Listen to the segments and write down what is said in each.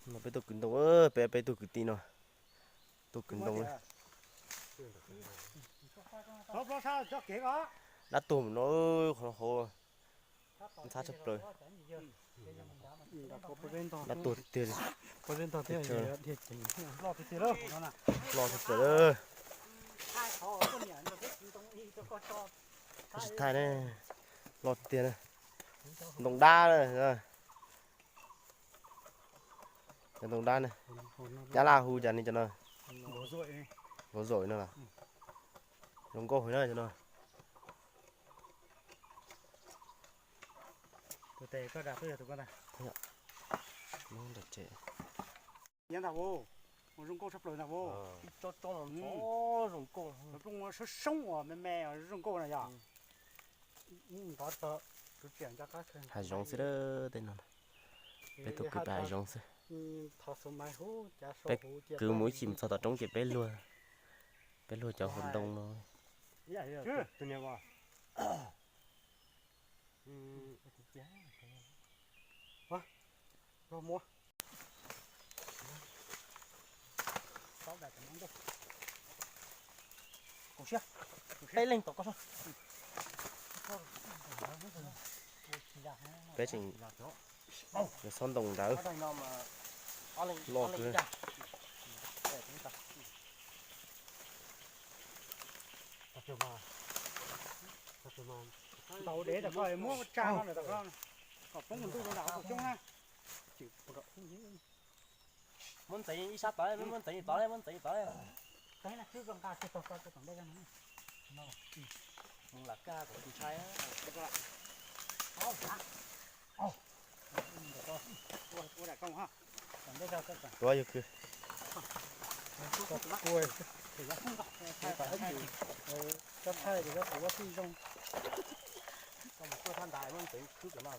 No peb tuaj kwv ntoo, peb peb tug kwv tij no tuaj kwv ntoo. Dab tuag mus no, qhov hauv ntxhab tshaj plaws. Dab tuag tiag li. Lo tshaj plaws. Tsis thaij ne, lo tiag tiag na. Ntoo dab na. Cov ntoo dab ne, Nyab Laj hu cas ne cov no? Vauv zom no los? Zoo nkauj heev na cov no. Tus tes koj dag twb yog tus koj ntag. Nyob ntawm tsev. Nyob ntag, zoo nkauj tshaj plaws ntag. Zoo nkauj, soob soob uas me me zoo nkauj na yog. Hav zoov xwb, tej no peb tuaj kwv pem hav zoov xwb. Peb kwv mus ib chim txog tom roob ces peb luag, peb luag cov hauv ntoo no. Peb leeg tom koj. Peb tseem yuav xob ntoo ntawd. Loj kawg. Ntaus dev kom muab tsa no kom poob ntuj rau nram coob na. Muab ntxeev ib sab tod, muab ntxeev tod, muab ntxeev tod. Lam kaj kom tus ntshai. Tuav yog kws. Koj thaij ces koj tus ua tij zoo. Koj mus tuaj thaj ntas muab ntxeev khwb cov no.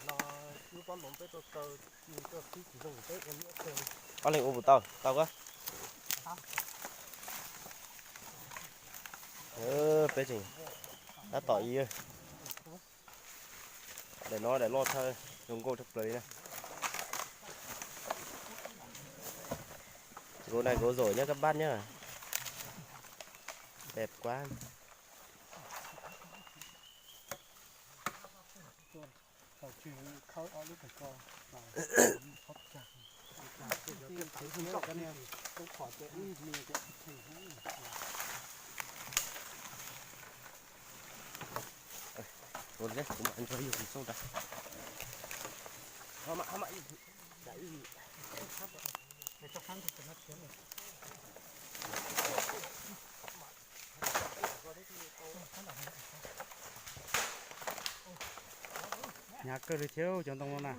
No lub pob ntoos peb tuaj kaw, tuaj khwb tsis zoo peb ua liab kawg. Ob leeg ua puas tau, tau koj. Peb tseem tab tom ib. Daim no daim loj tshaj, zoo nkauj tshaj plaws li na. Gấu này gấu rổi nhá, các bác nhá. Đẹp quá. Kuv mam nrog yus xauj rau. Hnyav kawg li thiab cov ntoo no na.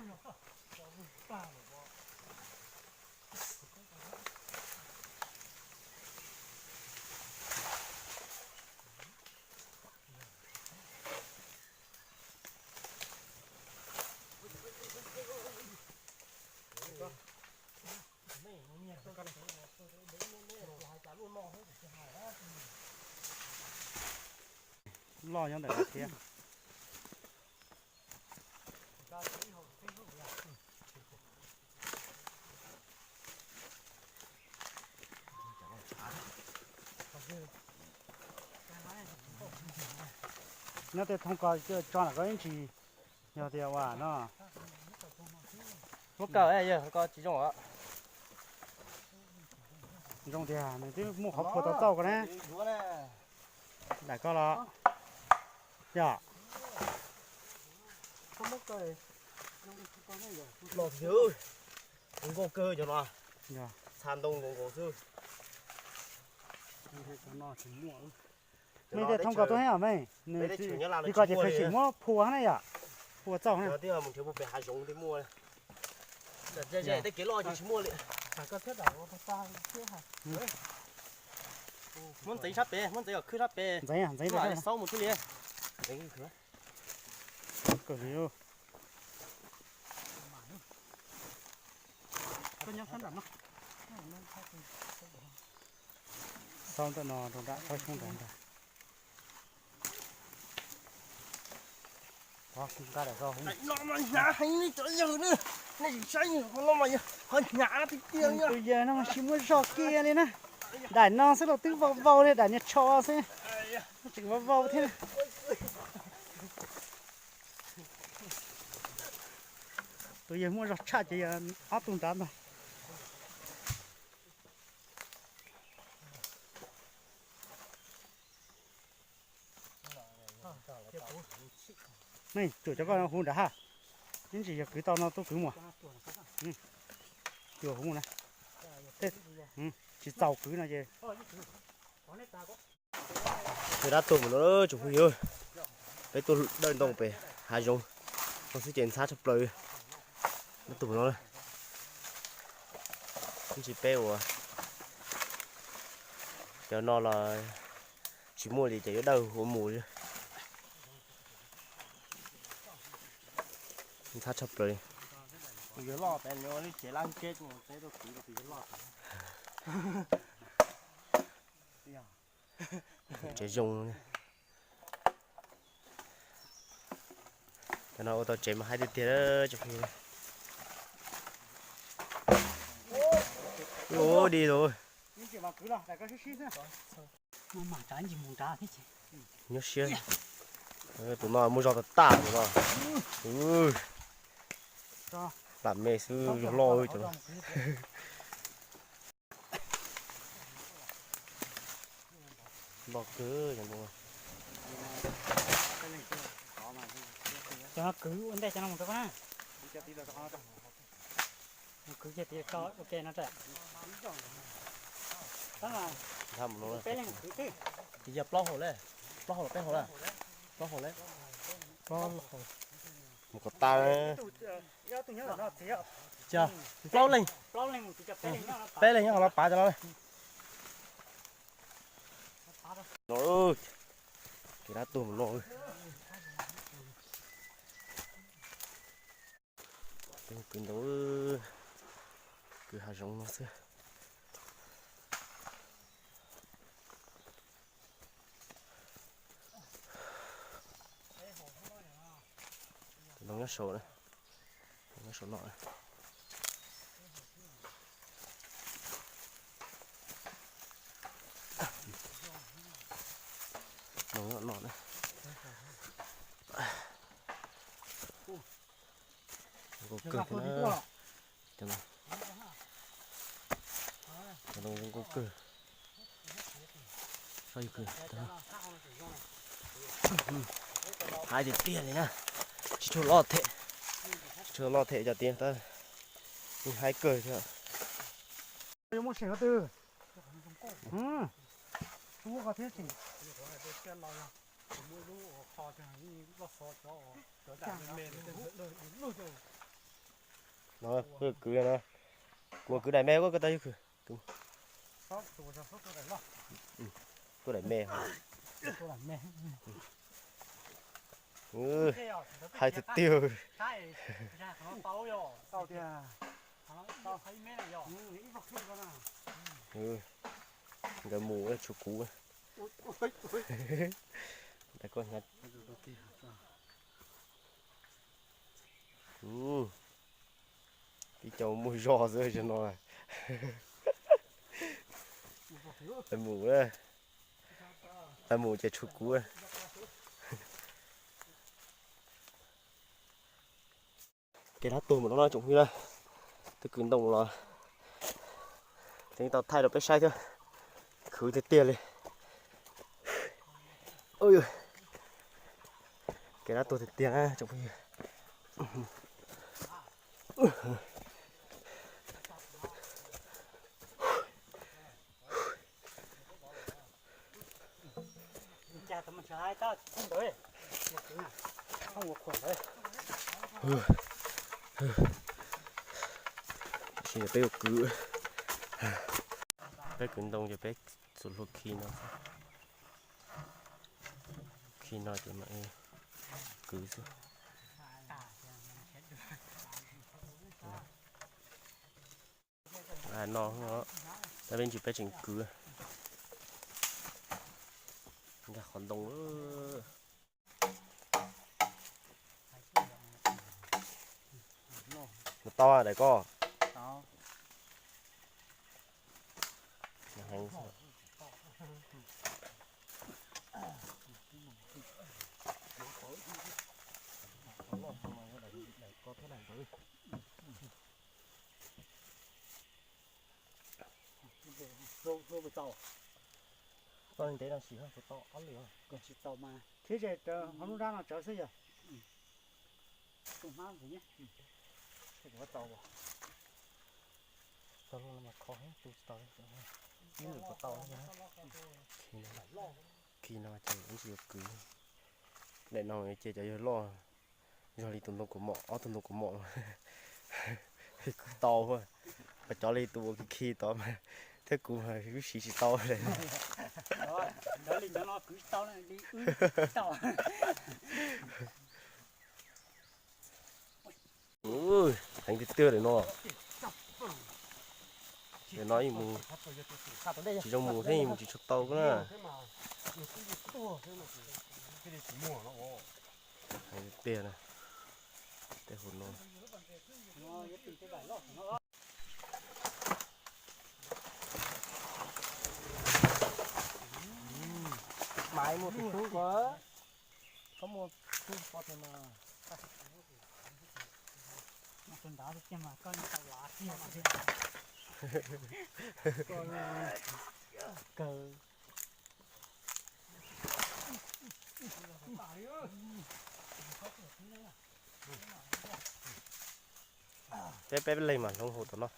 Loj nyob ntawm no thiab. Nyob tej thoob ko tso lam ko ib ntsis, yog tias ua no. Muab kaw yog ko tsis zoo os. Zoo tiag, nws twb muaj qhov phua tau txauj ko na. Daim ko los yog. Los twg, zoo nkauj kawg cov no. Txha ntoo nkaus nkaus xwb. Mej tej thoob ko tuaj heev os mej, nws li ko ces pheej tseem muab phua na yom, phua txauj na. Muab ntxeev sab pem, muab ntxeev kom khwb sab pem. Ntxeev, ntxeev, xaub mus thiaj li. Xaub ntawm no rau nram qhov xyoob ntawd ntag. Nqa daim no mas hnyav heev li cov yawg na. Nej tsis saib, qhov no mas yog qhov hnyav tiag tiag li. Tus yawg no mas tsis muaj zog kiag li na. Daim no xwb los twb vau vau li, daim niag tsho xwb tseem vau vau thiab. Tus yawg muaj zog tshaj ces yog ob tug nrad ntag. Nej cuam cov ko hu nrad ha. Ib ntsis yog kwv tau no tuaj kwv mus. Cuam hu na. Tsis txaus kwv no ces. Peb dab tuag mus no tsoom phooj ywg, peb tuaj dawj ntoo pem hav zoov no xwb ces ntxhab tshaj plaws. Dab tuag mus no, ib ntsis peb ua, cov no los tsis muaj li ces yuav dawj ua mus. Ntxhab tshaj plaws li. Tsev zoo. Cov no ua tau tsev mas haib tiag tiag. Ua di lawm. Nyob siab. Tus no muaj zog tas tas tus no. Lam me xwb, zog loj cov no. Loj kawg. Cov no kwv ua ntej cov no mus rau koj na. Kwv kiag tias koj ua ke no. Peb leeg mus kwv xwb. Yog plaub hau le, plaub hau los peb hau la, plaub hau le. Mus kom tas. Plaub leeg, peb leeg nyob hauv no pav cov no. No, kev dab tuag mus no. Peb kwv ntoo, kwv hav zoov no xwb. Tus ntoo nyob saum, nyob saum no. Ntoo nyob no na. Zoo nkauj kawg thiab na. Cov no, cov no zoo nkauj kawg. Haib tiag tiag li na. Tsis tshua loj them, tsis tshua loj them cov tiag tab, yeej haib kawg thiab. Yuav muaj seem ko twg? Ua ko thiab tseem. No, kwv no, kuv kwv daim me, koj tau yog kwv, kwv daim me. Haib tiag tiag. Nkawd mus tshuav kuv. Tib co muaj zog xwb no. Mus, mus ces tshuav kuv. Kev dab tuag mus no tsoom phooj ywg, twb kwv ntoo los tseem tau thaij rau peb saib thiab. Khwv tiag tiag li. Kev dab tuag tiag tiag na tsoom phooj ywg. Peb yuav kwv, peb kwv ntoo ces peb txus hlua khi no, khi no ces mam kwv xwb. No, tab peb ntsis peb tseem kwv nkag qhov ntoo. Tau daim koj. Tau li ntev no sim puas tau ob lwm. Thiab ze rau hauv lub nrab no tsawv xwb yog. Tau lub no mas kho heev, tu tsis tau li. Ib lwm puas tau. Khi no ces ib ntsis yuav kwv. Daim no ces cov yawg loj zog li tus ntoo kaus mom, ob tug ntoo kaus mom. Kwv tau, cov li tus uas khi khi tod mas thiab kuv mas wb siv tsis tau li. Heev tiag tiag li no. Nim no mus tsis zoo mus thiab mus tsis tshua tau na. Heev tiag tiag na. Tej hauv no. Maiv muaj tus tub ko, txhob muaj tub pov tiag mas. Tus nrad tiag mas koj tau lav tiag. Kawg. Peb peb leeg mas hloov hauv tom no.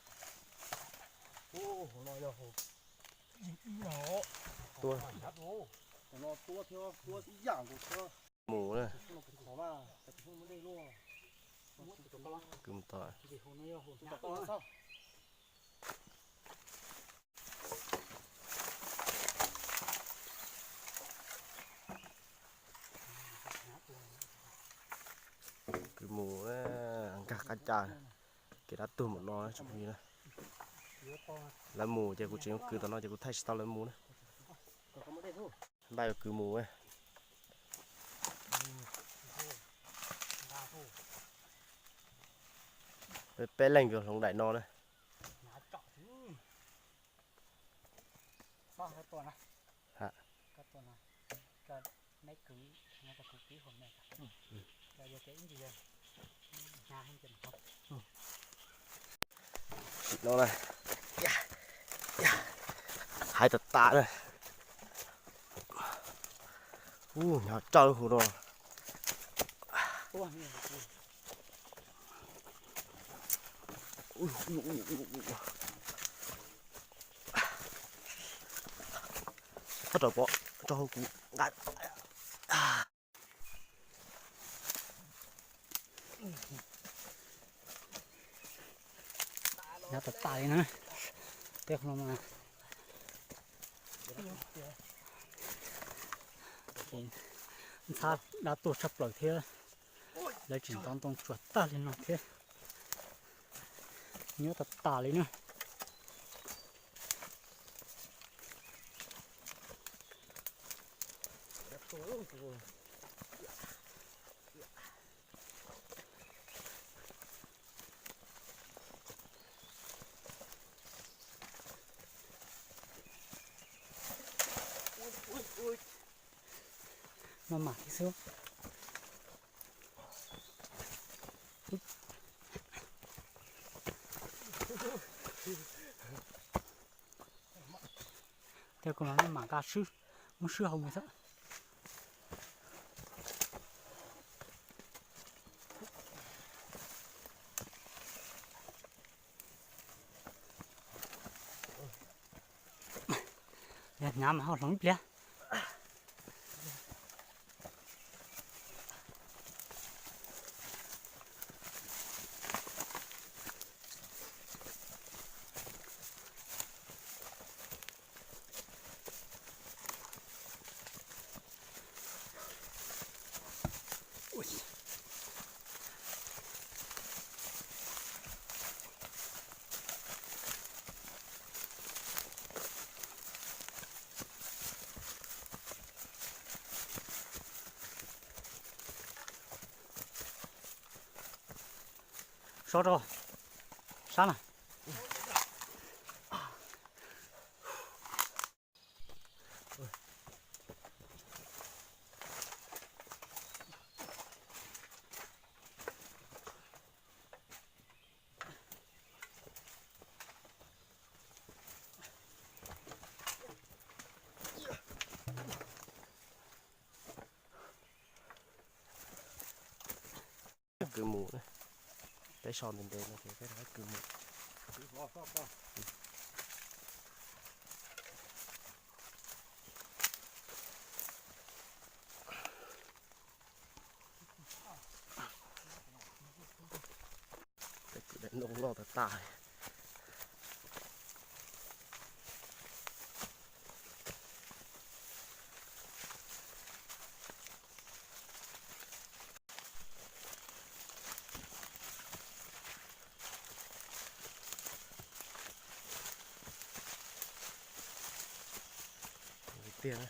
Tua. Mus na. Kwv mus tod. Kwv mus nkag qab cas, kev dab tuag npaum no tsoom phooj ywg na. Lawv mus ces kuv tseem yuav kwv tom no ces kuv thaij tsis tau lawv mus na. Npaj yuav kwv mus. Peb leeg yuav hloov daim no na. Sim no na, hais tas tas na. Ub, nyob tsawg lub hauv no. Txhob rau pov rau hauv kuv nqa. Nyob tas tas li na. Tej no mas ntxhab dab tuag tshaj plaws thiab. Lawv tseem ntaus ntoo tsuas tag li no thiab. Nyob tas tas li na. Maj mam thiab xwb. Tej ko mas maj mam nqa swb, muab swb hauv mus xwb. Yog hnyav mas ho hloov ib pliag. Sov rau. Sab na. Kwv mus, peb so ntev ntev no ces peb rov kwv mus. Peb kwv daim ntoo loj tas tas li. Tiag,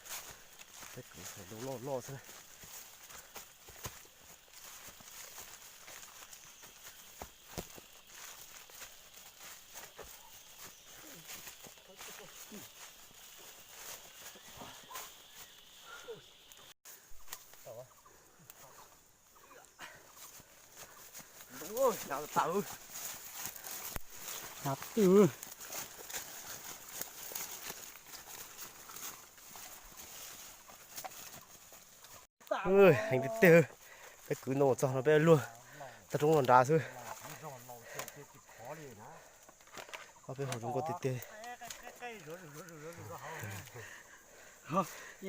peb kwv daim ntoo loj loj xwb na. Heev tiag tiag, peb kwv ntoo txog no peb luag toj roob los nrad xwb. Ob peb hauv zoo nkauj tiag tiag.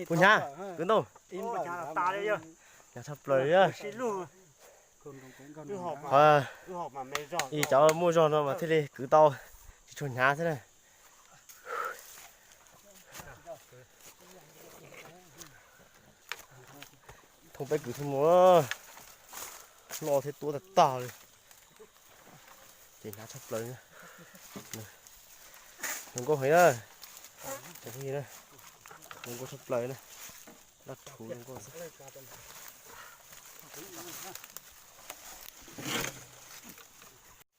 Puas hnyav kwv ntoo? Hnyav tshaj plaws li. Qhov ib cov muaj zog no mas thiaj li kwv tau, tsis tshua hnyav xwb na. Thooj peb kwv thooj mus, loj thiab tuab tag tag li. Ces hnyav tshaj plaws. Zoo nkauj heev na. Tsoom phooj ywg na, zoo nkauj tshaj plaws na. Loj rhuv zoo nkauj xwb.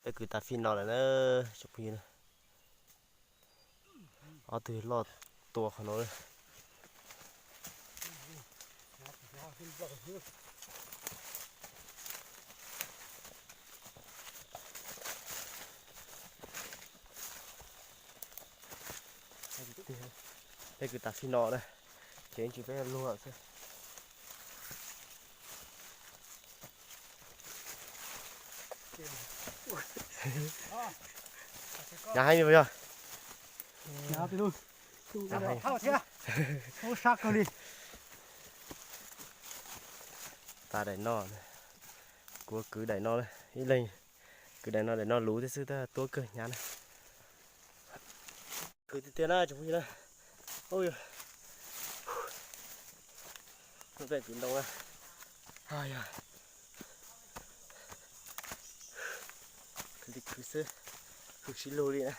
Peb kwv tas fij no lawm na, tsoom phooj ywg na. Ob tug loj tua qhov no. Peb kwv tas fij no na, ces tsis peb luag xwb. Hnyav heev li puas yog? Hnyav heev. Tas daim no, kuv kwv daim no, ib leeg kwv daim no, daim no luv thiab xwb tab tuab kawg hnyav na. Kwv tiag tiag na tsoom phooj ywg na. Ub, peb kwv ntoo na. Yog, kwv li kwv xwb, kwv sib lug li na.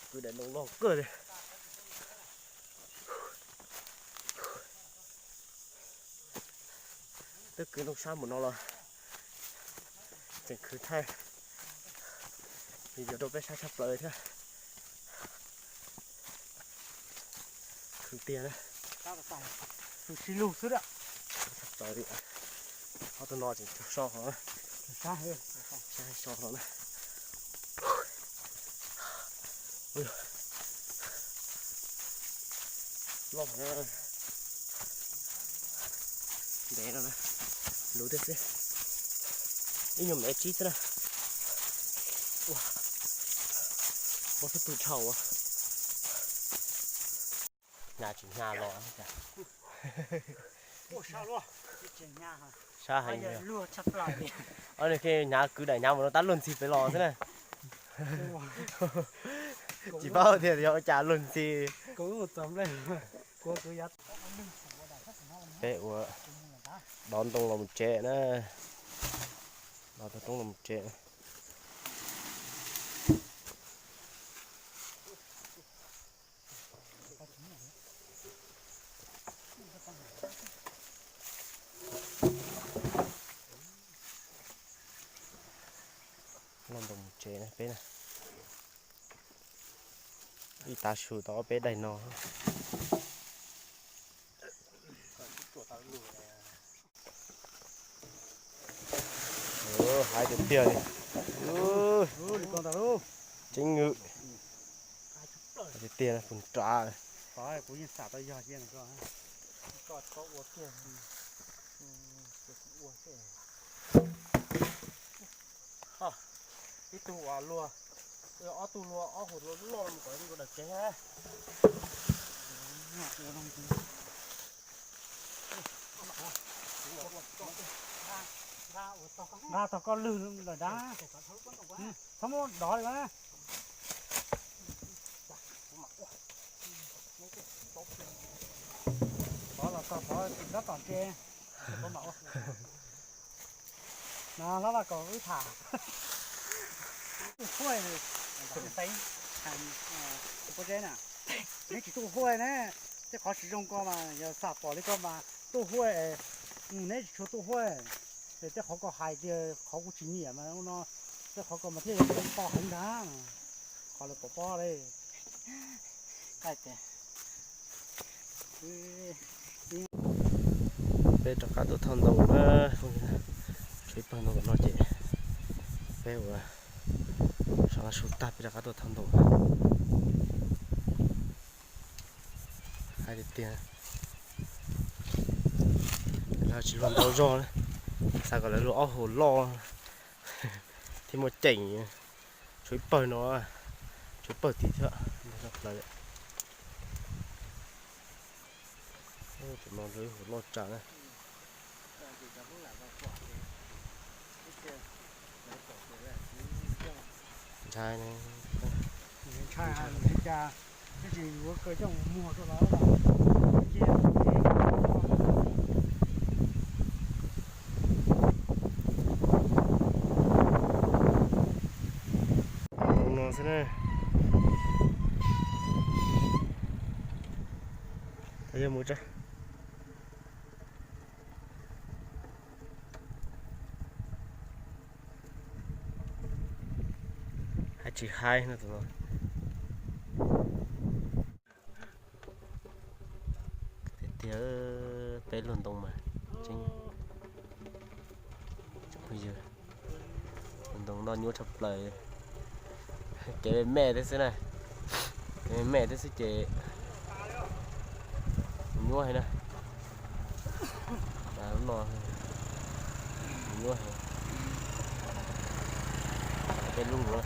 Kwv daim ntoo loj kawg li. Twb kwv ntoo sab mus no los tseem khwv thaij, yuav rau peb saib tshaj plaws thiab. Khwv tiag na. Sib lug xwb. Tshaj plaws li. Ob tug no tseem so hov, saib so hov na. Loj na. Ntev no na, luv thiab xwb. Ib nyuag me tsib xwb na. Ua, muab xub pwg dhau. Hnyav tsis hnyav los cas. Sab heev. Ob niag hnyav kwv daim hnyav mus no tab luag ntxhi pem los xwb na. Tsis paub tias yog ua cas luag ntxhi. Peb ua dov ntoo los mus tsev na. Dov tau roob los mus tsev. peb na. Ib tav su tau ob peb daim no. Hais tiag tiag li. Tseeb ngwm. Hais tiag tiag, tus nrad. Kuv yeej xam tau yog cia ko. Ib tug uas luag, ob tug luag, ob hauv luag loj mus kom ua daws kev. Nqa tog koj lwg lawm dab, txhob muab dov li na. Pov los tog pov tsis ntab tom tse. No hlob Vaj Kaum wb tham. Tuaj huaj, pob zeb na, neb tsis tuaj huaj ne, tej qhov tsis zoo ko mas yog xam pom li ko mas tuaj huaj, neb tsis tshua tuaj huaj. Tej qhov ko hais tias qhov kuv tsis nyiam mas ua no, tej qhov ko mas thiaj to heev ntag. Qhov lawv pov pob li. Peb rov qab tuaj thauj ntoo na, tshuav ib pawg ntoo tom no ces peb ua sov su tag peb rov qab tuaj thauj ntoo. Hais tiag tiag, lawv tsis luag ntau zog na, xav kom lawv luag ob hauv loj thiab muaj ceem. Tshuav ib pawg no, tshuav ib pawg tid thiab. Tus no lawv ib hauv loj tsawv na. Ntshai, ntshai li cas, tab sis yuav kawg coj mus muag rau lawv. Ua no xwb na. Yog mus tso. Hais tsis hais no tus no. Tiag tiag, peb luag ntoo mas tseeb. Phooj ywg, luag ntoo noj nyuaj tshaj plaws. Kev me me thiab xwb na, kev me me thiab xwb ces nyuaj heev na. Lub no nyuaj heev. Peb lub no.